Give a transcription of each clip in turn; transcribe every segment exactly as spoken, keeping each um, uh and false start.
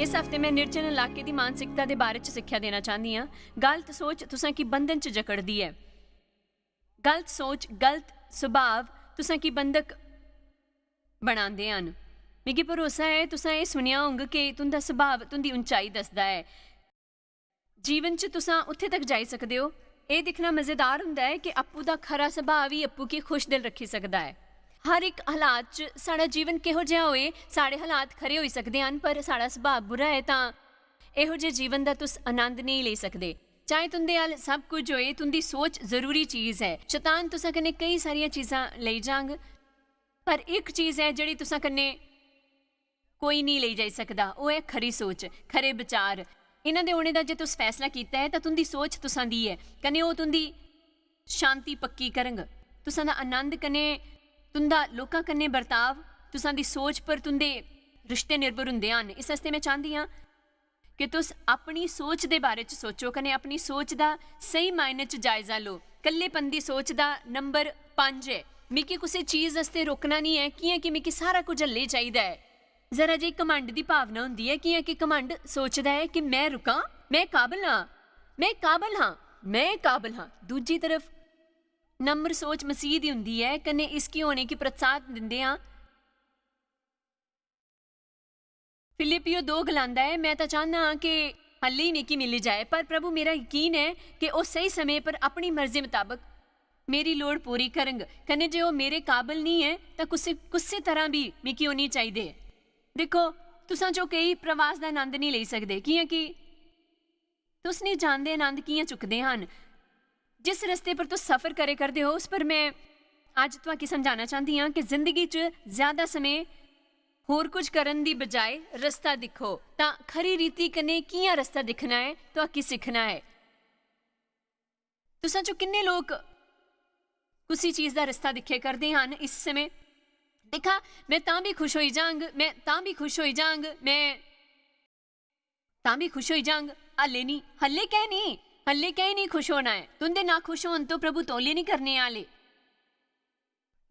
इस हफ्ते में निर्जन इलाके दी मानसिकता दे बारे च सिक्खेआ देना चाहन्नी आं। गलत सोच तुसां की बंधन च जकड़दी ऐ। गलत सोच, गलत सुभाव तुसां की बंधक बनांदे हन। मिगी भरोसा ऐ, तुसां एह् सुनेआ होंग कि तुं'दा सुभाव तुं'दी उंचाई दसदा ऐ। जीवन च तुसां उत्थे तक जाई सकदे ओ। एह् दिक्खना मजेदार हुंदा ऐ कि अप्पू दा खरा सुभाव ही अप्पू गी खुश दिल रक्खी सकदा ऐ। हर इक हालात च, साढ़ा जीवन किहो जेहा होए, साढ़े हालात खरे होई सकदे हन, पर साढ़ा सुभाव बुरा ऐ, तां एहो जे जीवन दा तुस आनंद नेईं लेई सकदे। चाहे तुं'दे अल सब कुछ होए, तुं'दी सोच जरूरी चीज ऐ। शतान तुसां कन्नै केई सारियां चीजां लेई जांग, पर इक चीज ऐ जेह्ड़ी तुसां कन्नै कोई नेईं लेई जाई सकदा, ओह् ऐ खरी सोच, खरे विचार। इन्हां दे होने दा जे तुस फैसला कीता ऐ, तां तुं'दी सोच तुसां दी ऐ, कन्नै ओह् तुं'दी शांति पक्की करंग। तुसां दा आनंद कन्नै तुं'दा लोकां कन्नै बर्ताव, तुसां दी सोच पर तुं'दे रिश्ते निर्भर हुंदे हन। इस आस्तै में चांह्दी आं कि तुस अपनी सोच दे बारे च सोचो, कन्नै अपनी सोच दा स्हेई मायने च जायजा लो। कल्लेपन दी सोच दा नंबर पंज ऐ, मिगी कुसै चीज आस्तै रोकना निं ऐ, कि'यां कि मिगी सारा कुछ हल्ले चाहिदा ऐ। जरा जेही घमंड दी भावना होंदी ऐ, कि'यां कि घमंड सोचदा ऐ कि में रुकां, में काबल आं, में काबल आं, में काबल आं। दूजी तरफ नम्र सोच मसीह दी हुंदी ऐ, कन्नै इसगी होने गी प्रोत्साहन दिंदे आं। फिलिपियो दो गलांदा ऐ, "मैं तां चाह्न्ना आं कि हल्ली मिगी मिली जाए, पर प्रभु, मेरा यकीन ऐ कि ओह् स्हेई समें पर अपनी मर्जी मताबक मेरी लोड़ पूरी करंग, कन्नै जे ओह् मेरे काबल निं ऐ, तां कुसै, कुसै तरह बी मिगी ओह् निं चाहिदे।" दिक्खो, तुसां चो केई प्रवास दा आनंद निं लेई सकदे, कि'यां कि तुस निं जानदे आनंद कि'यां चुकदे हन। जिस रस्ते पर तुस सफर करे करदे ओ, उस पर मैं अज्ज तुआकी समझाना चांह्दी आं कि जिंदगी च ज्यादा समें होर कुछ करन दी बजाए रस्ता दिक्खो, तां खरी रीति कन्नै कि'यां रस्ता दिक्खना ऐ, तुआकी सिक्खना ऐ। तुसां चो किन्ने लोक कुसी चीज दा रस्ता दिक्खे करदे हन इस समें? दिक्खा, मैं तां बी खुश होई जांग, मैं तां बी खुश होई जांग, मैं तां बी खुश होई जांग। हल्ले निं, हल्ले कैं निं? हल्ले कैं निं खुश होना ऐ? तुं'दे ना खुश होन तो प्रभु तौले निं करने आह्ले।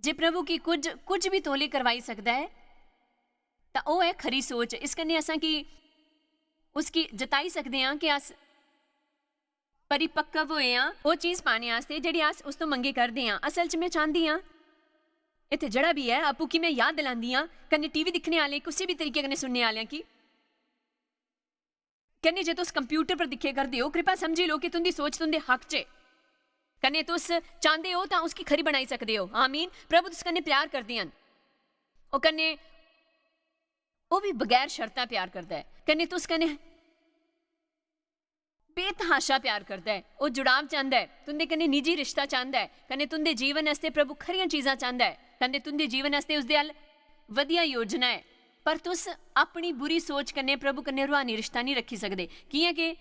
जे प्रभु गी कुछ, कुछ बी तौले करवाई सकदा ऐ, तां ओह् ऐ खरी सोच। इस कन्नै असां गी उसगी जताई सकदे आं कि अस परिपक्व होए आं, ओह् चीज पाने आस्तै जेह्ड़ी अस उस तो मंगे करदे आं। असल च में चांह्दी आं, इत्थै जेह्ड़ा बी ऐ, आपूं गी में याद दिलांदी आं, कन्नै टीवी दिक्खने आह्ले, कुसै बी तरीके कन्नै सुनने आह्लें गी, कन्नै जे तुस कंप्यूटर पर दिक्खे करदे ओ, कृपा समझी लो कि तुं'दी सोच तुं'दे हक च ऐ। कन्नै तुस चांह्दे ओ तां उसगी खरी बनाई सकदे ओ। आमीन। प्रभु तुस कन्नै प्यार करदे हन। ओह् कन्नै, ओह् बी बगैर शर्तां प्यार करदा ऐ। कन्नै तुस कन्नै बेतहाशा प्यार करदा ऐ। ओह् जुड़ाव चांह्दा ऐ, तुं'दे कन्नै निजी रिश्ता चांह्दा ऐ, कन्नै तुं'दे जीवन आस्तै प्रभु खरियां चीजां चांह्दा ऐ, कन्नै तुं'दे जीवन आस्तै उसदे अल वधिया योजना ऐ। पर तुस अपनी बुरी सोच कन्नै प्रभु कन्नै रूहानी रिश्ता निं रक्खी सकदे, कि'यां कि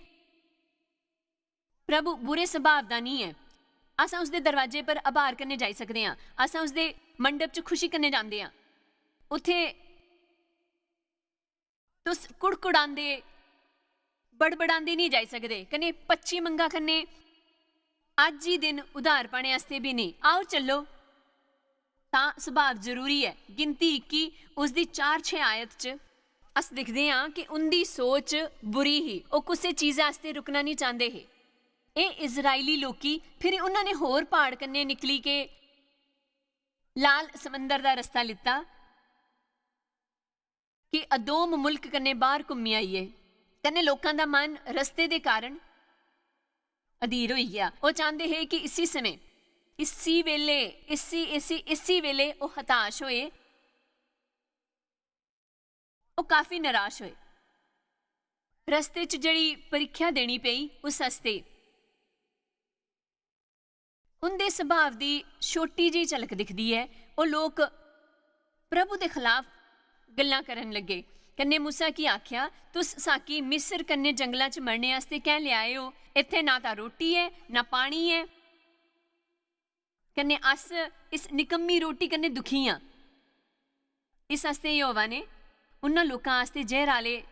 प्रभु बुरे सुभाव दा निं ऐ। अस उसदे दरवाजे पर आभार कन्नै जाई सकदे आं, अस उसदे मंडप च खुशी कन्नै जांदे आं। उत्थै तुस कुड़कुड़ांदे, बड़बड़ांदे निं जाई सकदे, कन्नै पच्ची मंगा कन्नै अज्ज ही दिन उधार पाने आस्तै बी नेईं। आओ चलो। तां सुभाव जरूरी ऐ। गिनती इक्की, उसदी चार छे आयत च अस दिखदे आं कि उं'दी सोच बुरी ही, ओह् कुसै चीजा आस्तै रुकना निं चांह्दे हे। एह् इजराइली लोकी, फिर उन्हां ने होर प्हाड़ कन्नै निकली के लाल समंदर दा रस्ता लित्ता। कि अदोम मुल्क कन्नै बाह्र घुम्मी आइये, कन्नै लोकां दा मन रस्ते दे कारण अधीर होई गेआ। ओह् चांह्दे हे कि इसी समें, इसी बेल्ले, इसी, इसी, इसी बेल्ले ओह् हताश होए, ओह् काफी निराश होए। रस्ते च जेह्ड़ी परीक्षा देनी पेई, उस आस्तै उं'दे सुभाव दी छोटी जेही झलक दिखदी ऐ। ओह् लोक प्रभु दे खलाफ गल्लां करन लगे। कन्नै मूसा गी आखेआ, "तुस साकी मिस्र कन्नै जंगलां च मरने आस्तै कैं लेआए ओ? इत्थै ना तां रोटी ऐ, ना पानी ऐ। कन्नै अस इस निकम्मी रोटी कन्नै दुखी आं।" इस आस्तै यहोवा ने उन्हां लोकां आस्तै जैहर आह्ले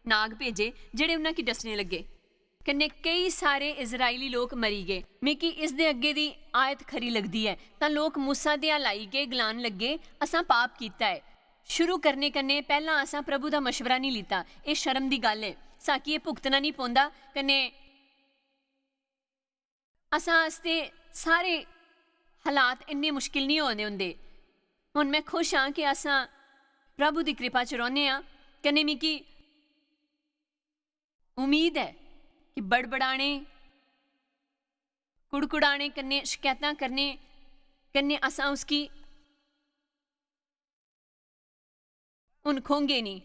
नाग भेजे, जेह्ड़े उन्हां गी डसने लगे। कन्नै केई सारे इजराइली लोक मरी गे। "मिगी इसदे अग्गें दी आयत खरी लगदी ऐ।" तां लोक मूसा दे अल आई गे, गलान लगे, "असां पाप कीता ऐ।" शुरू करने कन्नै पैह्लां असां प्रभु दा मशवरा निं लीता। एह् शर्म दी गल्ल ऐ। साकी एह् भुगतना निं पौंदा। कन्नै असां आस्तै सारे हालात इन्ने मुश्किल निं होने होंदे। हुन में खुश आं कि असां प्रभु दी किरपा च रौह्ने आं। कन्नै मिगी उम्मीद ऐ कि बड़बड़ाने, कुड़कुड़ाने कन्नै, शकैतां करने कन्नै असां उसगी हुन खोंगे निं।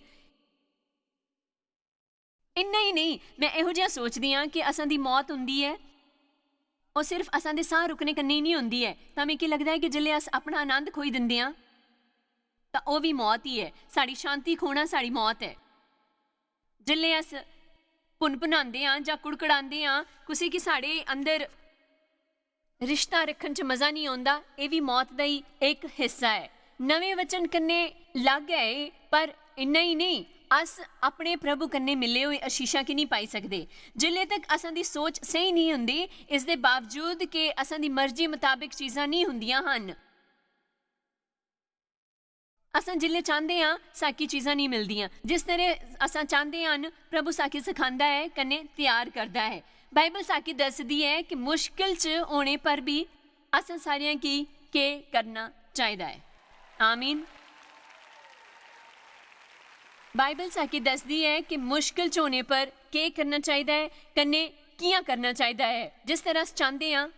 इन्ना ही नेईं, में एहो जिहा सोचदी आं कि असां दी मौत हुंदी ऐ, ओह् सिर्फ असां दे साह् रुकने कन्नै ही निं होंदी ऐ। तां मिगी लगदा ऐ कि जिसलै अस अपना आनंद खोई दिंदे आं, तां ओह् बी मौत ही ऐ। साढ़ी शांति खोना साढ़ी मौत ऐ। जिसलै अस भुनभुनांदे आं जां कुड़कुड़ांदे आं, कुसै गी साढ़े अंदर रिश्ता रक्खन च मजा निं औंदा, एह् बी मौत दा ही इक हिस्सा ऐ। नमें वचन कन्नै लग्ग ऐ एह्, पर इन्ना ही नेईं, अस अपने प्रभु कन्नै मिले होए आशीषां गी निं पाई सकदे। जिसलै तक असां दी सोच स्हेई निं होंदी, इसदे बावजूद के असां दी मर्जी मताबक चीजां निं हुंदियां हन। असां जिसलै चांह्दे आं, साकी चीजां निं मिलदियां। जिस तरह असां चांह्दे हन, प्रभु साकी सखांदा ऐ, कन्नै त्यार करदा ऐ। बाइबल साकी दसदी ऐ कि मुश्किल च होने पर बी असां सारेआं गी केह् करना चाहिदा ऐ। आमीन। बाइबल साकी दसदी ऐ कि मुश्किल च होने पर केह् करना चाहिदा ऐ, कन्नै कि'यां करना चाहिदा ऐ। जिस तरह अस चांह्दे आं,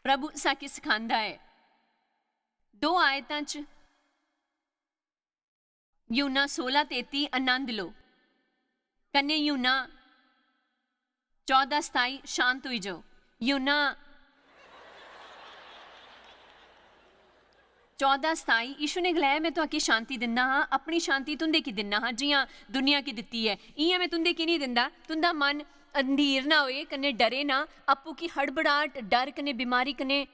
प्रभु साकी सखांदा ऐ। दो आयतां च यूहन्ना सोलां तेती, आनंद लो, कन्नै यूहन्ना चौदां सताई, शांत होई जाओ। यूहन्ना चौदां सताई, यीशु ने गलाया, "में तुआकी शांति दिंदा हां, अपनी शांति तुंदे की दिंदा हां, जियां दुनिया की दित्ती ऐ, इयां में तुंदे की नहीं दिंदा। तुंदा मन अंधीर ना होए, कन्नै डरे ना, अप्पू की हड़बड़ाहट, डर कन्नै, बीमारी कन्नै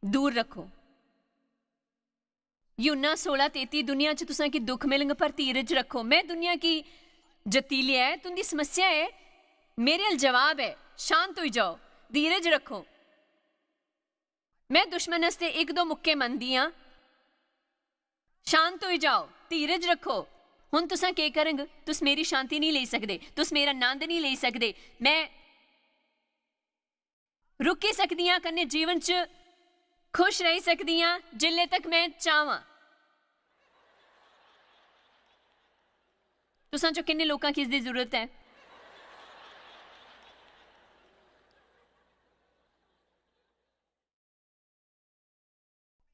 दूर रखो।" यूहन्ना सोलां तेती, दुनिया च तुसां की दुख मिलंग, पर धीरज रखो, में दुनिया की जती लिया ऐ। तुंदी समस्या ऐ, मेरे अल जवाब ऐ, शांत होई जाओ, धीरज रखो। में दुश्मन आस्तै इक दो मुक्के मनदी आं, शांत होई जाओ, धीरज रखो। हुन तुसां केह् करंग? तुस मेरी शांति नहीं लेई सकदे, तुस मेरा आनंद नहीं लेई सकदे। में रुकी सकदी आं, कन्नै जीवन च खुश रेही सकदी आं, जिल्ले तक में चाहवां। तुसां चो किन्ने लोकां गी इसदी जरूरत ऐ?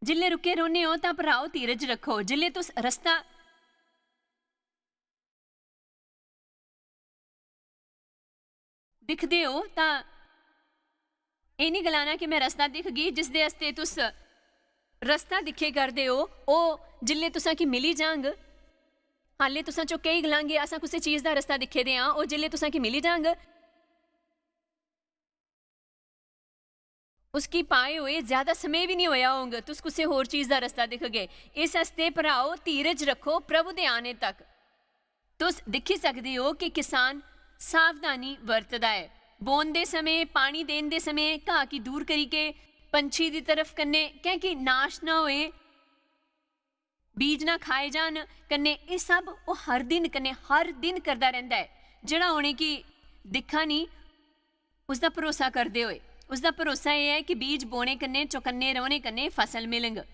जिल्ले रुके रौह्ने ओ, तां भ्राओ, धीरज रक्खो। जिल्ले तुस रस्ता दिखदे ओ, तां एह् निं गलाना कि में रस्ता दिखगी, जिसदे आस्तै तुस रस्ता दिक्खे करदे ओ, ओह् जिल्ले तुसां गी मिली जांग। हाले तुसां चो केई गलांगे, "असां कुसै चीज दा रस्ता दिक्खे दे आं," ओह् जिल्ले तुसां गी मिली जांग। उसगी पाए होए ज्यादा समें बी निं होया होंग, तुस कुसै होर चीज दा रस्ता दिखगे। इस आस्तै, भ्राओ, धीरज रक्खो प्रभु दे आने तक। तुस दिक्खी सकदे ओ कि किसान सावधानी बरतदा ऐ। बोंदे समें, पानी देन दे समें, घाऽ गी दूर करियै पंछी दी तरफ कन्नै, क्योंकि नाश ना होए, बीज ना खाए जान, कन्नै एह् सब ओह् हर दिन, कन्नै हर दिन करदा रैंह्दा ऐ। जेह्ड़ा उ'नेंगी दिक्खा निं, उसदा भरोसा करदे होए, उसदा भरोसा एह् ऐ कि बीज बोने कन्नै, चौकन्ने रौह्ने कन्नै फसल मिलग।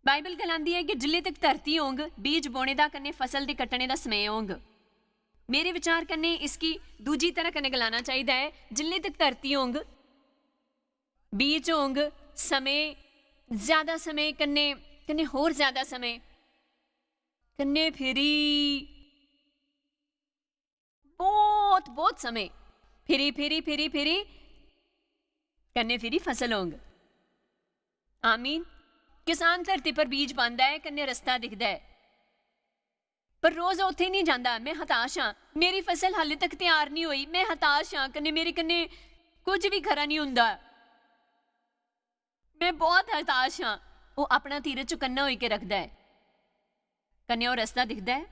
बाइबल गलांदी ऐ कि जिल्ले तक धरती होंग, बीज बोने दा कन्नै फसल दे कट्टने दा समें होंग। मेरे विचार कन्नै इसगी दूजी तरह कन्नै गलाना चाहिदा ऐ, जिल्ले तक धरती होंग, बीज होंग, समें, ज्यादा समें कन्नै, कन्नै होर ज्यादा समें, कन्नै फिरी बहुत, बहुत समें, फिरी, फिरी, फिरी, फिरी, कन्नै फिरी फसल होंग। आमीन। किसान धरती पर बीज पांदा ऐ, कन्नै रस्ता दिखदा ऐ, पर रोज ओह् उत्थै निं जांदा। "में हताश आं, मेरी फसल हाले तक त्यार निं होई, में हताश आं, कन्नै मेरे कन्नै कुछ बी खरा निं होंदा, में बहुत हताश आं।" ओह् अपना धीरज चुकन्ना होई के रखदा ऐ, कन्नै ओह् रस्ता दिखदा ऐ,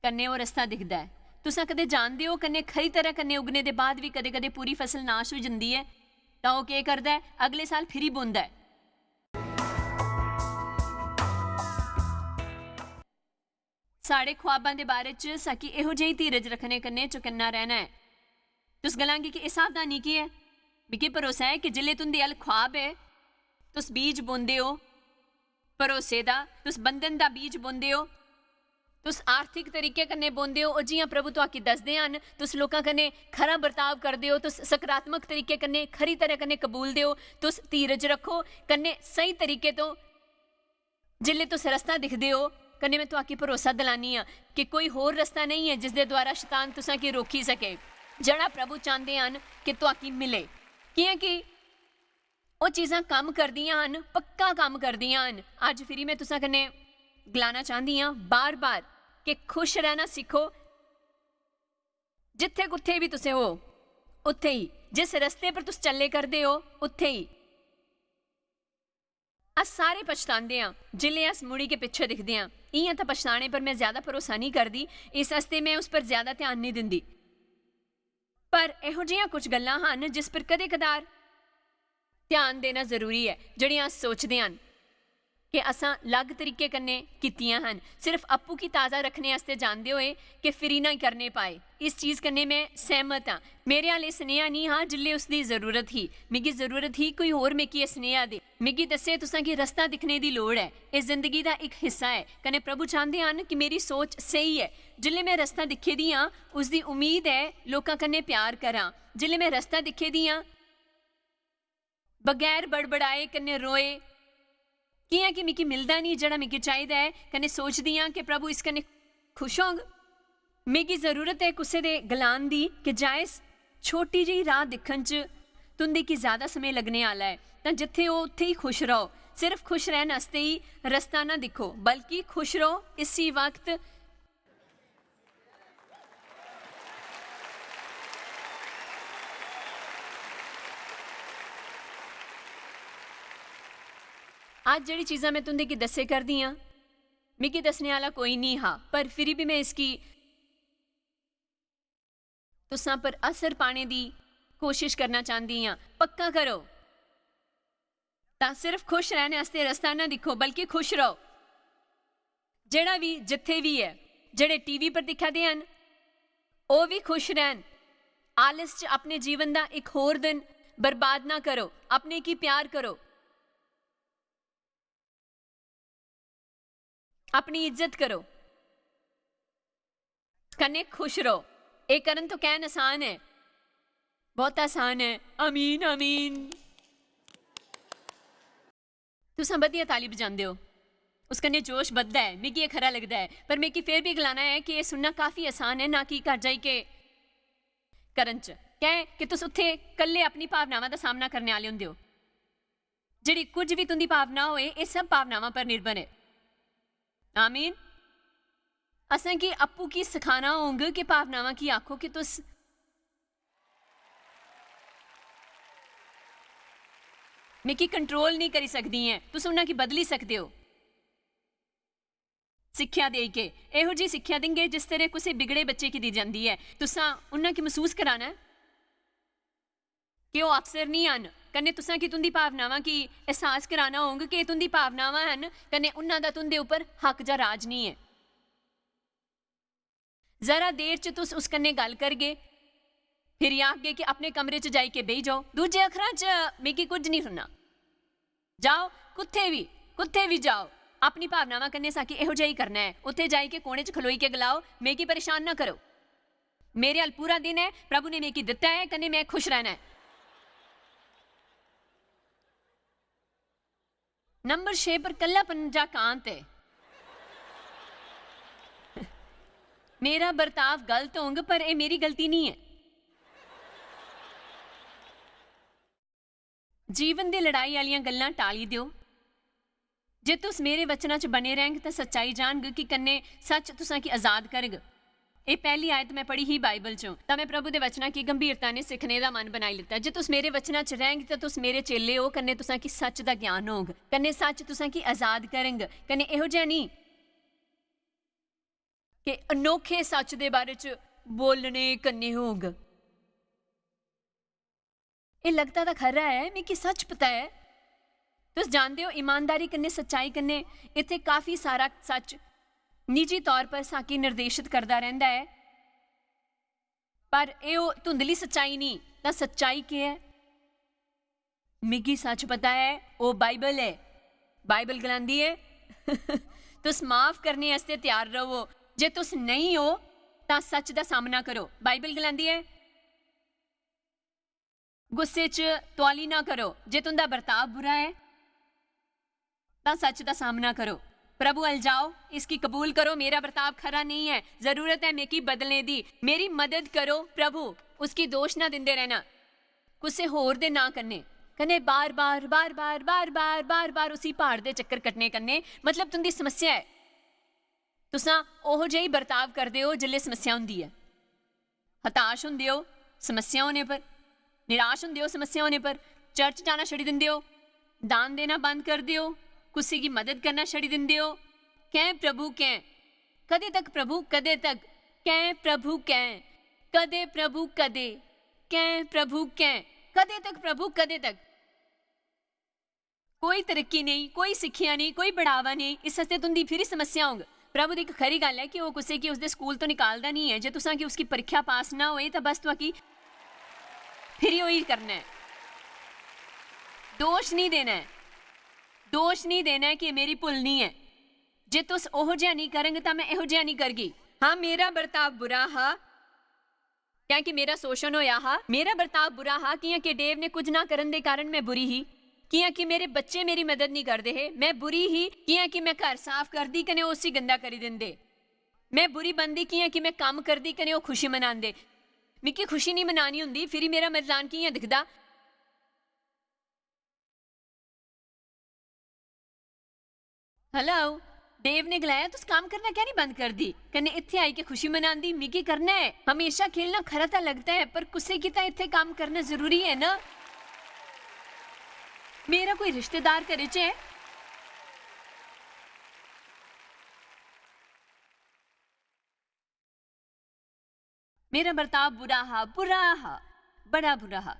कन्नै ओह् रस्ता दिखदा ऐ। तुसां कदें जानदे ओ, कन्नै खरी तरह कन्नै उगने दे बाद बी कदें-कदें पूरी फसल नाश होई जंदी ऐ, तां ओह् केह् करदा ऐ? अगले साल फिरी बुनदा ऐ। साढ़े ख्वाबां दे बारे च साकी एहो जेही धीरज रखने कन्नै चौकन्ना रैह्ना ऐ। तुस गलांगे कि एह् सावधानी केह् ऐ? मिगी भरोसा ऐ कि जिसलै तुं'दे अल ख्वाब ऐ, तुस बीज बोंदे ओ, भरोसे दा, तुस बंधन दा बीज बोंदे ओ, तुस आर्थिक तरीके कन्नै बोंदे ओ, ओह् जि'यां प्रभु तुआकी दसदे हन, तुस लोकां कन्नै खरा बर्ताव करदे ओ, तुस सकारात्मक तरीके कन्नै, खरी तरह कन्नै कबूलदे ओ, तुस धीरज रक्खो, कन्नै स्हेई तरीके तो जिसलै तुस रस्ता दिखदे ओ, कन्नै में तुआकी भरोसा दिलानी आं कि कोई होर रस्ता नेईं ऐ जिसदे द्वारा शैतान तुसां गी रोकी सके, जेह्ड़ा प्रभु चांह्दे हन कि तुआकी मिले। कि'यां कि ओह् चीजां कम्म करदियां हन, पक्का कम्म करदियां हन। अज्ज फिरी में तुसां कन्नै गलाना चांह्दी आं बार-बार कि खुश रैह्ना सिक्खो। जित्थै कुत्थै बी तुसें हो, उत्थै ही, जिस रस्ते पर तुस चल्ले करदे ओ, उत्थै ही। अस सारे पछतांदे आं जिसलै अस मुड़ियै पिच्छें दिखदे आं। इ'यां तां पछताने पर में ज्यादा भरोसा नेईं करदी, इस आस्तै में उस पर ज्यादा ध्यान नेईं दिंदी। पर एहो जिहियां कुछ गल्लां हन जिस पर कदें-कदार ध्यान देना जरूरी ऐ, जेह्ड़ियां अस सोचदे हन कि असां अलग तरीके कन्नै कीतियां हन। सिर्फ अप्पू गी ताजा रक्खने आस्तै जानदे होए कि फिरी ना करने पाए। इस चीज कन्नै में सैह्मत आं। मेरे अल एह् सनेहा निं हा जिसलै उसदी जरूरत ही। मिगी जरूरत ही कोई होर मिगी एह् सनेहा दे। मिगी दस्से तुसां गी रस्ता दिक्खने दी लोड़ ऐ। एह् जिंदगी दा इक हिस्सा ऐ। कन्नै प्रभु चांह्दे हन कि मेरी सोच स्हेई ऐ। जिसलै में रस्ता दिक्खे दी आं, उसदी उम्मीद ऐ लोकां कन्नै प्यार करां। जिसलै में रस्ता दिक्खे दी आं, बगैर बड़बड़ाए कन्नै रोए, कि'यां कि मिगी मिलदा निं जेह्ड़ा मिगी चाहिदा ऐ, कन्नै सोचदी आं कि प्रभु इस कन्नै खुश होंग। मिगी जरूरत ऐ कुसै दे गलान दी कि जायस, छोटी जेही राह दिक्खन च तुं'दे गी ज्यादा समें लग्गने आह्ला ऐ, तां जित्थै ओ उत्थै ही खुश रहो। सिर्फ खुश रैह्न आस्तै ही रस्ता ना दिक्खो, बल्कि खुश रहो इसी वक्त। अज्ज जेह्ड़ी चीजां में तुं'दे गी दस्से करदी आं, मिगी दस्सने आह्ला कोई निं हा, पर फिरी बी में इसगी तुसां पर असर पाने दी कोशिश करना चांह्दी आं। पक्का करो। तां सिर्फ खुश रैह्ने आस्तै रस्ता ना दिक्खो, बल्कि खुश रहो। जेह्ड़ा बी, जित्थै बी ऐ, जेह्ड़े टीवी पर दिक्खा दे हन, ओह् बी खुश रैह्न। आलस च अपने जीवन दा इक होर दिन बर्बाद ना करो। अपने गी प्यार करो। अपनी इज्जत करो। कन्नै खुश रहो। एह् करन तो कैन आसान ऐ, बहुत आसान ऐ। आमीन, आमीन। तुसां बधिया ताली बजांदे ओ, उस कन्नै जोश बधदा ऐ, मिगी एह् खरा लगदा ऐ, पर मिगी फिर बी गलाना ऐ कि एह् सुनना काफी आसान ऐ, ना कि घर जाइयै करन च। कैं कि तुस उत्थै कल्ले अपनी भावनावां दा सामना करने आह्ले होंदे ओ। जेह्ड़ी कुछ बी तुं'दी भावना होए, एह् सब भावनावां पर निर्भर ऐ। आमीन। असें गी अप्पू गी सखाना होंग कि भावनावां गी आखो कि तुस मिगी कंट्रोल नेईं करी सकदी ऐ, तुस उन्हां गी बदली सकदे ओ। सिक्खेआ देई के, एहो जी सिक्खेआ देंगे जिस तरह कुसै बिगड़े बच्चे गी दी जंदी ऐ। तुसां उन्हां गी मसूस कराना ऐ कि ओह् अफसर निं हन, कन्नै तुसां गी तुं'दी भावनावां गी एहसास कराना होंग कि एह् तुं'दी भावनावां हन, कन्नै उन्हां दा तुं'दे उप्पर हक जां राज निं ऐ। जरा देर च तुस उस कन्नै गल्ल करगे, फिर आखगे कि अपने कमरे च जाई के बेही जाओ। दूजे अखरां च मिगी कुछ निं सुनना। जाओ, कुत्थै बी, कुत्थै बी जाओ, अपनी भावनावां कन्नै साकी एहो जेही करना ऐ। उत्थै जाई के कोने च खलोई के गलाओ, "मिगी परेशान ना करो। मेरे अल पूरा दिन ऐ, प्रभु ने मिगी दित्ता ऐ, कन्नै में खुश रहना ऐ।" नंबर छे पर कल्ला पंजा कांत ऐ। मेरा बर्ताव गलत होंग, पर एह् मेरी गलती निं ऐ। जीवन दी लड़ाई आह्लियां गल्लां टाली देओ। जे तुस मेरे वचनां च बने रैंह्ग, तां सच्चाई जानग कि कन्नै सच्च तुसां गी आजाद करग। एह् पैह्ली आयत में पढ़ी ही बाइबल चों, तां में प्रभु दे वचनां गी गंभीरता ने सिक्खने दा मन बनाई लैता। जे तुस मेरे वचनां च रैंह्ग, तां तुस मेरे चेले ओ, कन्नै तुसां गी सच्च दा ज्ञान होग, कन्नै सच्च तुसां गी आजाद करग, कन्नै एहो जेहा निं कि अनोखे सच्च दे बारे च बोलने कन्नै होग। एह् लगदा तां खरा ऐ, मिगी सच्च पता ऐ। तुस जानदे ओ, ईमानदारी कन्नै, सच्चाई कन्नै इत्थै काफी सारा सच्च निजी तौर पर साकी निर्देशित करदा रैंह्दा ऐ। पर एह् ओह् धुंधली सच्चाई निं, तां सच्चाई केह् ऐ? मिगी सच्च पता ऐ, ओह् बाइबल ऐ। बाइबल गलांदी ऐ, "तुस माफ करने आस्तै त्यार र'वो। जे तुस नेईं ओ, तां सच्च दा सामना करो।" बाइबल गलांदी ऐ, "गुस्से च तुआली ना करो। जे तुं'दा बर्ताव बुरा ऐ, तां सच्च दा सामना करो। प्रभु अल जाओ, इसगी कबूल करो, मेरा बर्ताव खरा नेईं ऐ, जरूरत ऐ मिगी बदलने दी, मेरी मदद करो प्रभु।" उसगी दोश ना दिंदे रैह्ना, कुसै होर दे नां कन्नै, कन्नै बार-बार, बार-बार, बार-बार, बार-बार उसी प्हाड़ दे चक्कर कट्टने कन्नै, मतलब, तुं'दी समस्या ऐ। तुसां ओहो जेही बर्ताव करदे ओ जिसलै समस्या होंदी ऐ। हताश होंदे ओ समस्या होने पर, निराश होंदे ओ समस्या होने पर, चर्च जाना छड़ी दिंदे ओ, दान देना बंद करदे ओ, कुसै गी मदद करना छड़ी दिंदे ओ। कैं प्रभु, कैं? कदें तक प्रभु, कदें तक? कैं प्रभु, कैं? कदें प्रभु, कदें? कैं प्रभु, कैं? कदें तक प्रभु, कदें तक? कोई तरक्की नेईं, कोई सिक्खेआ नेईं, कोई बढ़ावा नेईं, इस आस्तै तुं'दी फिरी समस्या होंग। प्रभु दी इक खरी गल्ल ऐ कि ओह् कुसै गी उसदे स्कूल तो निकालदा निं ऐ। जे तुसां गी उसकी परीक्षा पास ना होए, तां बस तुआकी फिरी होई करना ऐ। दोश निं देना ऐ, दोश निं देना ऐ कि मेरी भुल निं ऐ। जे तुस ओहो जेहा निं करंग, तां मैं एहो जेहा निं करगी। हां, मेरा बर्ताव बुरा हा, कैंकि मेरा शोषण होया हा। मेरा बर्ताव बुरा हा, कियां कि डेव ने कुछ ना करन दे कारण मैं बुरी ही, कियां कि मेरे बच्चे मेरी मदद नहीं करदे हे। मैं बुरी ही, कियां कि मैं घर साफ करदी कने ओह उसी गंदा करी दिंदे। मैं बुरी बनदी, कियां कि मैं कम्म करदी कने ओह खुशी मनांदे। मिगी खुशी नहीं मनानी हुंदी, फिरी मेरा मजलान कियां दिखदा? हेलो, डेव ने गलाया, "तुस कम्म करना कैं नहीं बंद करदी? कन्नै इत्थै आई के खुशी मनांदी, मिगी करना ऐ। हमेशा खेलना खरा तां लगदा ऐ, पर कुसै गी तां इत्थै कम्म करना जरूरी ऐ ना?" मेरा कोई रिश्तेदार घरै च ऐ? मेरा बर्ताव बुरा हा, बुरा हा, बड़ा बुरा हा।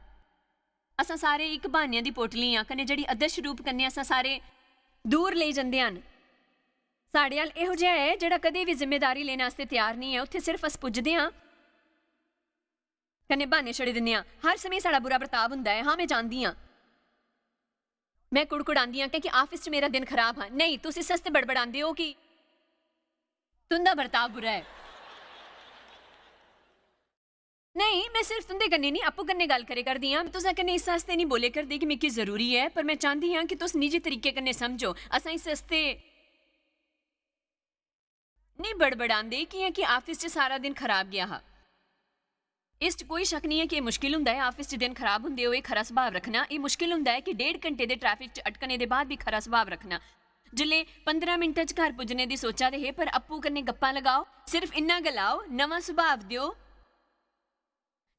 असां सारे इक ब्हान्ने दी पोटली आं, कन्नै जेह्ड़ी अदृश्य रूप कन्नै असां सारे दूर लेई जंदे हन। साढ़े अल एहो जेहा ऐ जेह्ड़ा कदें बी जिम्मेदारी लेने आस्तै त्यार निं ऐ। उत्थै सिर्फ अस पुजदे आं, कन्नै ब्हान्ने छड़ी दिन्ने आं। हर समें साढ़ा बुरा बर्ताव हुंदा ऐ। हां, में जानदी आं। में कुड़कुड़ांदी आं, क्योंकि आफिस च मेरा दिन खराब हा। नेईं, तुस इस आस्तै बड़बड़ांदे ओ कि तुं'दा बर्ताव बुरा ऐ। नेईं, में सिर्फ तुं'दे कन्नै निं, आपूं कन्नै गल्ल करै करदी आं। में तुसें कन्नै इस आस्तै निं बोले करदी कि मिगी जरूरी ऐ, पर में चांह्दी आं कि तुस निजी तरीके कन्नै समझो। असां इस आस्तै निं बड़बड़ांदे, कि'यां कि आफिस च सारा दिन खराब गेआ हा। इस च कोई शक निं ऐ कि एह् मुश्किल हुंदा ऐ, आफिस च दिन खराब हुंदे होए खरा सुभाव रक्खना। एह् मुश्किल हुंदा ऐ कि डेढ़ घंटे दे ट्रैफिक च अटकने दे बाद बी खरा सुभाव रक्खना। जिसलै पंदरां मिंट च घर पुज्जने दी सोचा दे हे, पर अप्पू कन्नै गप्पां लगाओ, सिर्फ इन्ना गै लाओ, नमां सुभाव देओ।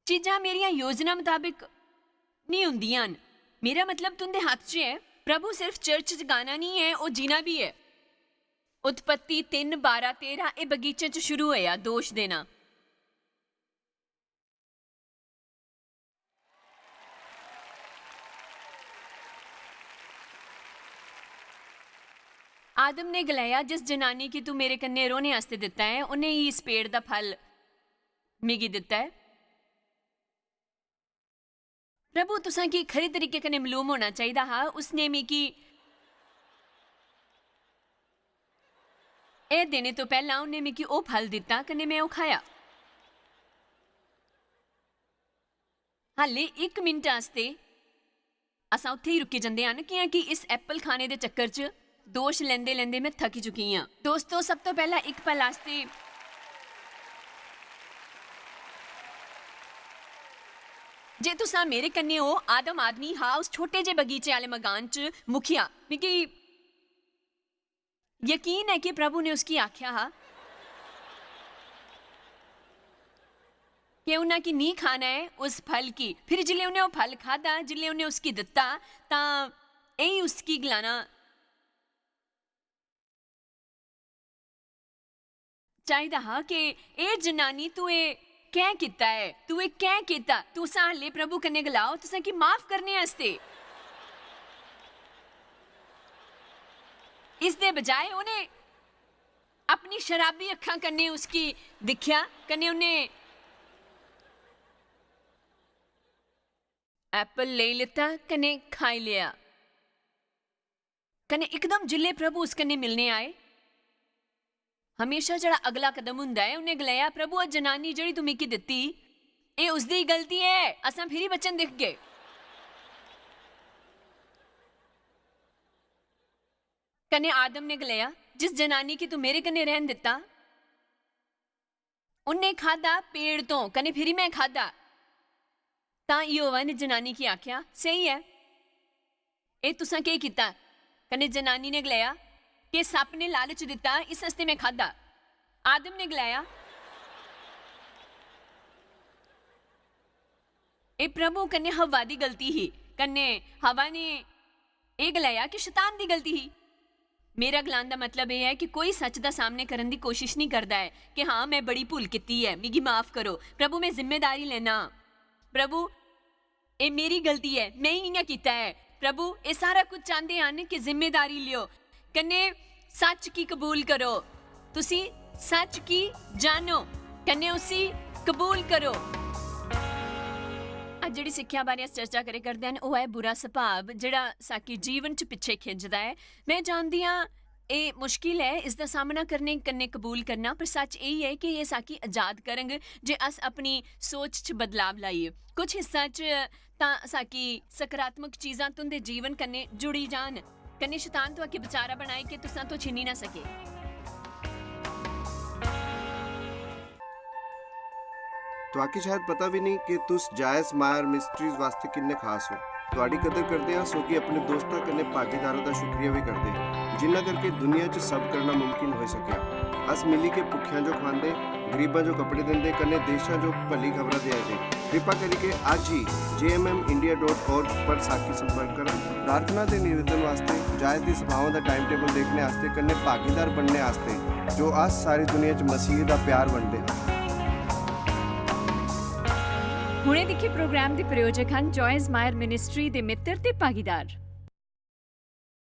चीजां मेरियां योजना मताबक निं हुंदियां न। मेरा मतलब तुं'दे हत्थ च ऐ। प्रभु सिर्फ चर्च च गाना निं ऐ, ओह् जीना बी ऐ। उत्पत्ति तिन्न, बारां, तेरां, एह् बगीचे च शुरू होया, दोश देना। आदम ने गलाया, "जिस जनानी गी तू मेरे कन्नै रौह्ने आस्तै दित्ता ऐ, उन्नै ही इस पेड़ दा फल मिगी दित्ता ऐ।" प्रभु, तुसां गी खरे तरीके कन्नै मलूम होना चाहिदा हा, उसने मिगी एह् देने तो पैह्लां उन्नै मिगी ओह् फल दित्ता, कन्नै में ओह् खाया। हाले इक मिंट आस्तै असां उत्थै ही रुकी जंदे हन, कि'यां कि इस एप्पल खाने दे चक्कर च दोश लैंदे लैंदे में थकी चुकी आं। दोस्तो, सब तो पैह्ला इक पल आस्तै जे तुसां मेरे कन्नै ओ, आदम आदमी हा उस छोटे जे बगीचे आह्ले मकान च मुखिया। मिगी यकीन ऐ कि प्रभु ने उसकी आख्या हा कि उन्ना की नहीं खाना ऐ उस फल की। फिर जिल्लै उन्नै ओह् फल खादा, जिल्लै उन्नै उसकी दित्ता, तां एही उसकी गलाना, चाहिदा हा कि एह् जनानी, तू एह् कैं कीता ऐ? तू एह् कैं कीता? तुस हाले प्रभु कन्नै गलाओ, तुसें की माफ करने आस्तै। इसदे बजाए उ'नें अपनी शराबी अक्खां कन्नै उसकी दिक्खेआ, कन्नै उ'नें एप्पल लेई लैता, कन्नै खाई लेआ। कन्नै इकदम जिल्लै प्रभु उस कन्नै मिलने आए, हमेशा जेह्ड़ा अगला कदम हुंदा ऐ, उ'नें गलाया, "प्रभु, एह् जनानी जेह्ड़ी तू मिगी दित्ती, एह् उसदी गलती ऐ, असां फिरी वचन दिखगे।" कन्नै आदम ने गलाया, "जिस जनानी गी तू मेरे कन्नै रैह्न दित्ता, उन्ने खादा पेड़ तों, कन्नै फिरी मैं खादा।" तां यहोवा ने जनानी गी आख्या, "सही ऐ, एह् तुसां केह् कीता?" कन्नै जनानी ने गलाया कि सप्प ने लालच दित्ता, इस आस्तै मैं खादा। आदम ने गलाया, "एह् प्रभु कन्नै हव्वा दी गलती ही।" कन्नै हव्वा ने एह् गलाया कि शतान दी गलती ही। मेरा गलान दा मतलब एह् ऐ कि कोई सच दा सामने करन दी कोशिश निं करदा ऐ कि, "हां, मैं बड़ी भुल कीती ऐ, मिगी माफ करो। प्रभु, मैं जिम्मेदारी लैना। प्रभु, एह् मेरी गलती ऐ, मैं ही इ'यां कीता ऐ।" प्रभु, एह् सारा कुछ चांह्दे हन कि जिम्मेदारी लियो, कन्नै सच गी कबूल करो। तुसी सच गी जानो, कन्नै उसी कबूल करो। अज्ज जेह्ड़ी सिक्खेआ बारै अस चर्चा करै करदे हन, ओह् ऐ बुरा सुभाव, जेह्ड़ा साकी जीवन च पिच्छे खिंचदा ऐ। मैं जानदी आं, एह् मुश्किल ऐ इसदा सामना करने कन्नै कबूल करना, पर सच एह् ऐ कि एह् साकी आजाद करंग जे अस अपनी सोच च बदलाव लाइए। कुछ हिस्सा च तां साकी सकारात्मक चीजां तुं'दे जीवन कन्नै जुड़ी जान, कन्नै शतान तुआके बचारा बनाए कि तुसां तो छिनी ना सके। तुआके शायद पता भी नहीं कि तुस जायस मायर मिस्ट्रीज वास्ते किन्ने खास हो। तुआडी कदर करदे हां, सो कि अपने दोस्तां कन्नै भागीदारों दा शुक्रिया भी करदे, जिन्ना करके दुनिया च सब करना मुमकिन होई सकेआ। अस मिली के भुक्खेआं जो खवांदे, गरीबां जो कपड़े दिंदे, कन्नै देशां जो भली खबरां देआ दे। कृपा करियै अज्ज ही J M M India dot org पर साकी संपर्क करो। प्रार्थना ते निवेदन वास्ते, जायज दी सभाओं दा टाइम टेबल देखने आस्ते, कन्नै भागीदार बनने आस्ते, जो अस सारी दुनिया च मसीह दा प्यार बंडदे हां। हुणे दिक्खे प्रोग्राम दे प्रायोजक हन जॉयस मायर मिनिस्ट्री दे मित्र ते भागीदार।